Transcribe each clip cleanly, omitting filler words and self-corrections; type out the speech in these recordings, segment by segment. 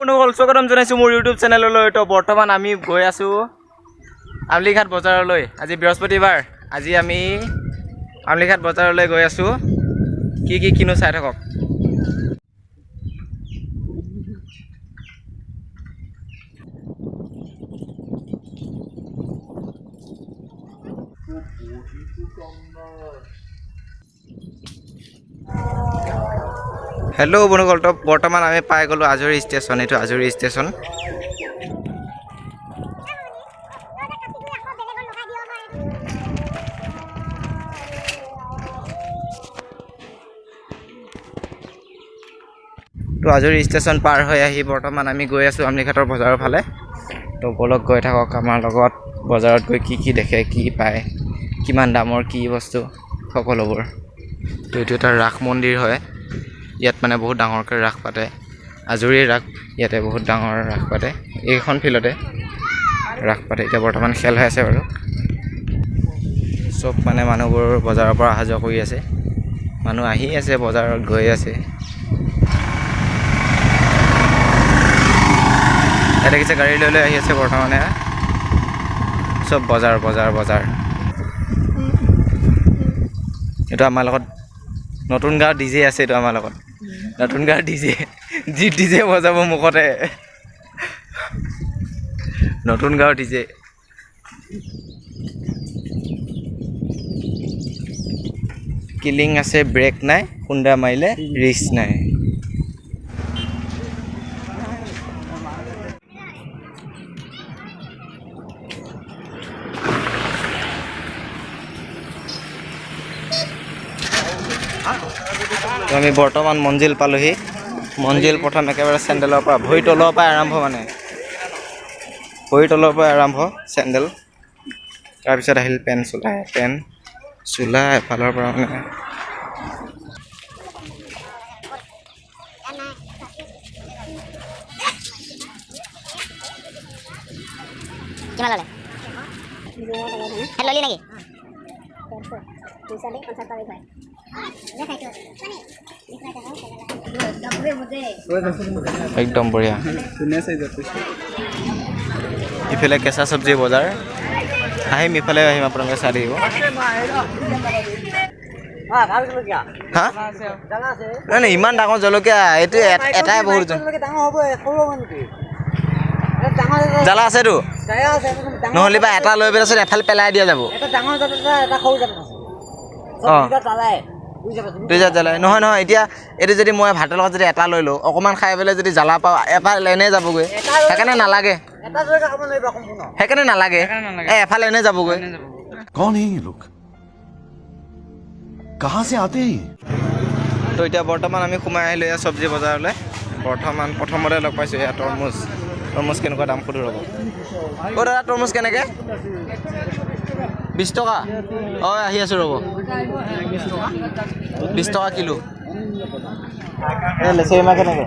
বন্ধুসকল, স্বাগতম জনাইছোঁ মোৰ ইউটিউব চেনেললৈ। তো বৰ্তমান আমি গৈ আছোঁ আমলিঘাট বজাৰলৈ। আজি বৃহস্পতিবাৰ, আজি আমি আমলিঘাট বজাৰলৈ গৈ আছোঁ। কি কি কিনো চাই থাকক। হেল্ল' বন্ধুসকল, তো বৰ্তমান আমি পাই গ'লোঁ আজৰি ষ্টেচন। এইটো আজৰি ষ্টেচন। তো আজৰি ষ্টেচন পাৰ হৈ আহি বৰ্তমান আমি গৈ আছোঁ আমলিঘাটৰ বজাৰৰ ফালে। তো ব'লক গৈ থাকক আমাৰ লগত, বজাৰত গৈ কি কি দেখে, কি পায়, কিমান দামৰ কি বস্তু, সকলোবোৰ। তো এইটো এটা ৰাস মন্দিৰ হয়। ইয়াত মানে বহুত ডাঙৰকৈ ৰাস পাতে, আজৰি ৰাস। ইয়াতে বহুত ডাঙৰ ৰাস পাতে, এইখন ফিল্ডতে ৰাস পাতে। এতিয়া বৰ্তমান খেল হৈ আছে বাৰু। চব মানে মানুহবোৰ বজাৰৰ পৰা অহা যোৱা কৰি আছে, মানুহ আহি আছে, বজাৰত গৈ আছে। ইয়াত দেখিছে গাড়ী লৈ লৈ আহি আছে বৰ্তমানে। চব বজাৰ বজাৰ বজাৰ। এইটো আমাৰ লগত নতুন গাঁৱৰ ডি জে আছে। এইটো আমাৰ লগত নতুন গাঁৱৰ ডি জে, যি ডি জে বজাব মুখতে, নতুন গাঁৱৰ ডি জে। কিলিং আছে, ব্ৰেক নাই, খুন্দা মাৰিলে ৰিস্ক নাই। তো আমি বৰ্তমান মঞ্জিল পালোহি। মঞ্জিল প্ৰথম একেবাৰে চেণ্ডেলৰ পৰা, ভৰি তলৰ পৰা আৰম্ভ, মানে ভৰি তলৰ পৰা আৰম্ভ চেণ্ডেল। তাৰপিছত আহিল পেণ্ট চোলা, পেণ্ট চোলা এফালৰ পৰা মানে। কিমান ল'লে? ল'লি নেকি? একদম বঢ়িয়া। ইফালে কেঁচা চব্জি বজাৰ, আহিম ইফালে আহিম, আপোনালোকে চাই থাকিব। হা, নাই নাই, ইমান ডাঙৰ জলকীয়া এইটো এটাই বহুত জ্বালা আছেতো, নহ'লে বা এটা লৈ পেলাই এফালে পেলাই দিয়া যাব। অঁ, দুই জাত জ্বালাই। নহয় নহয়, এতিয়া এইটো যদি মই ভাতৰ লগত যদি এটা লৈ লওঁ, অকণমান খাই পেলাই যদি জ্বালা পাওঁ, এফাল এনেই যাবগৈ। সেইকাৰণে নালাগে, সেইকাৰণে নালাগে, এই এফালে এনেই যাবগৈ। कौन है ये लोग, कहां से आते हैं? তো এতিয়া বৰ্তমান আমি সোমাই আহিলোঁ ইয়াত চব্জি বজাৰলৈ। বৰ্তমান প্ৰথমতে লগ পাইছোঁ ইয়াত তৰমুজ। তৰমুজ কেনেকুৱা দাম সুধো ৰ'ব। অ' দাদা, তৰমুজ কেনেকৈ? 20 টকা। অঁ, আহি আছোঁ ৰ'ব। 20 টকা কিলো। লেচেৰিমাহ কেনেকৈ?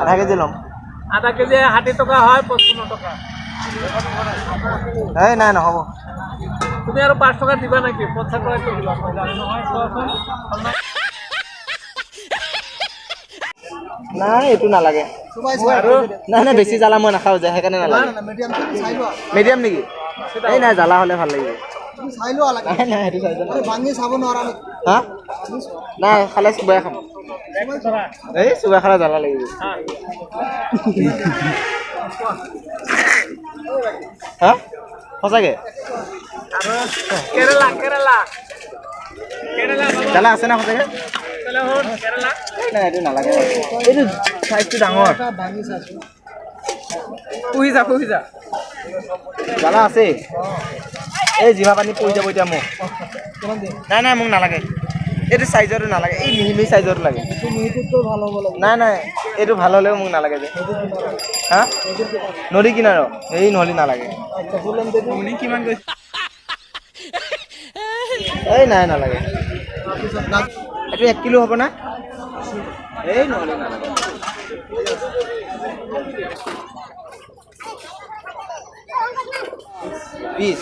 আধা কেজি ল'ম। আধা কেজি 60 টকা হয়, 55 টকা। এই নাই, নহ'ব। তুমি আৰু 5 টকা দিবা নেকি? 50 টকা দিবা। নাই, এইটো নালাগে। নাই নাই, বেছি জ্বালা মই নাখাওঁ যে, সেইকাৰণে নালাগে। মিডিয়াম নেকি? এই নাই, জ্বালা হ'লে ভাল লাগিব। নাই নাই, সেইটো হা নাই, খালে চুবাই খাম। এই চুবাই খালে জ্বালা লাগিব। হা, সঁচাকে জ্বালা আছে না সঁচাকে? নাই, এইটো নালাগে। এইটো চাইজটো ডাঙৰ। পুহি যা, পুহি যা। জ্বালা আছে। এই জিভা পানী পৰি যাব এতিয়া মোক। নাই নাই, মোক নালাগে। এইটো চাইজৰটো নালাগে, এই মিহি মিহি চাইজৰটো লাগে। নাই নাই, এইটো ভাল হ'লেও মোক নালাগে যে। হা, নদী কিনাৰ এই নহ'লে নালাগে। এই নাই, নালাগে। এইটো 1 কিলো হ'ব না? এই নহ'লে নালাগে। 20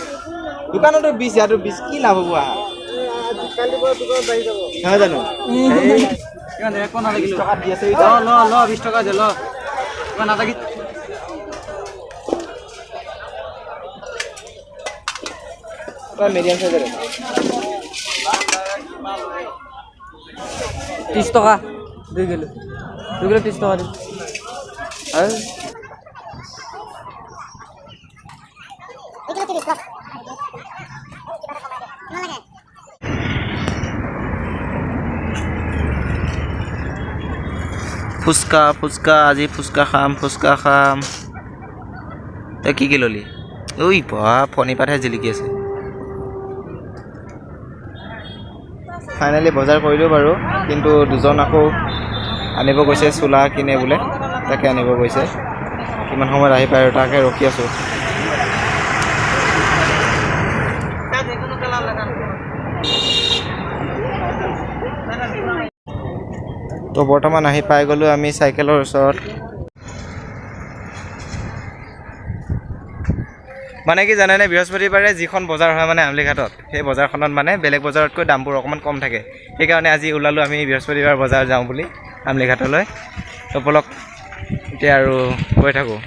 দোকানতো 20, ইয়াতো 20, কি লাভ হ'ব? আহা নহয় জানো? মিডিয়াম সাইজের 30 টাকা 2 কিলো, 2 কিলো 30 টাকা দিন। ফুচকা ফুচকা আজি ফুচকা খাম, ফুচকা খাম। তই কি কি ল'লি? ঐ বা, ফণি পাতহে জিলিকি আছে। ফাইনেলি বজাৰ কৰিলোঁ বাৰু, কিন্তু দুজন আকৌ আনিব গৈছে, চোলা কিনে বোলে, তাকে আনিব গৈছে। কিমান সময়ত আহি পায় আৰু তাকে ৰখি আছোঁ। তো বৰ্তমান আহি পাই গ'লোঁ আমি চাইকেলৰ ওচৰত। মানে কি জানেনে, বৃহস্পতিবাৰে যিখন বজাৰ হয় মানে আমলিঘাটত, সেই বজাৰখনত মানে বেলেগ বজাৰতকৈ দামবোৰ অকণমান কম থাকে। সেইকাৰণে আজি ওলালোঁ আমি বৃহস্পতিবাৰ বজাৰ যাওঁ বুলি আমলিঘাটলৈ। তো ব'লক এতিয়া আৰু গৈ থাকোঁ।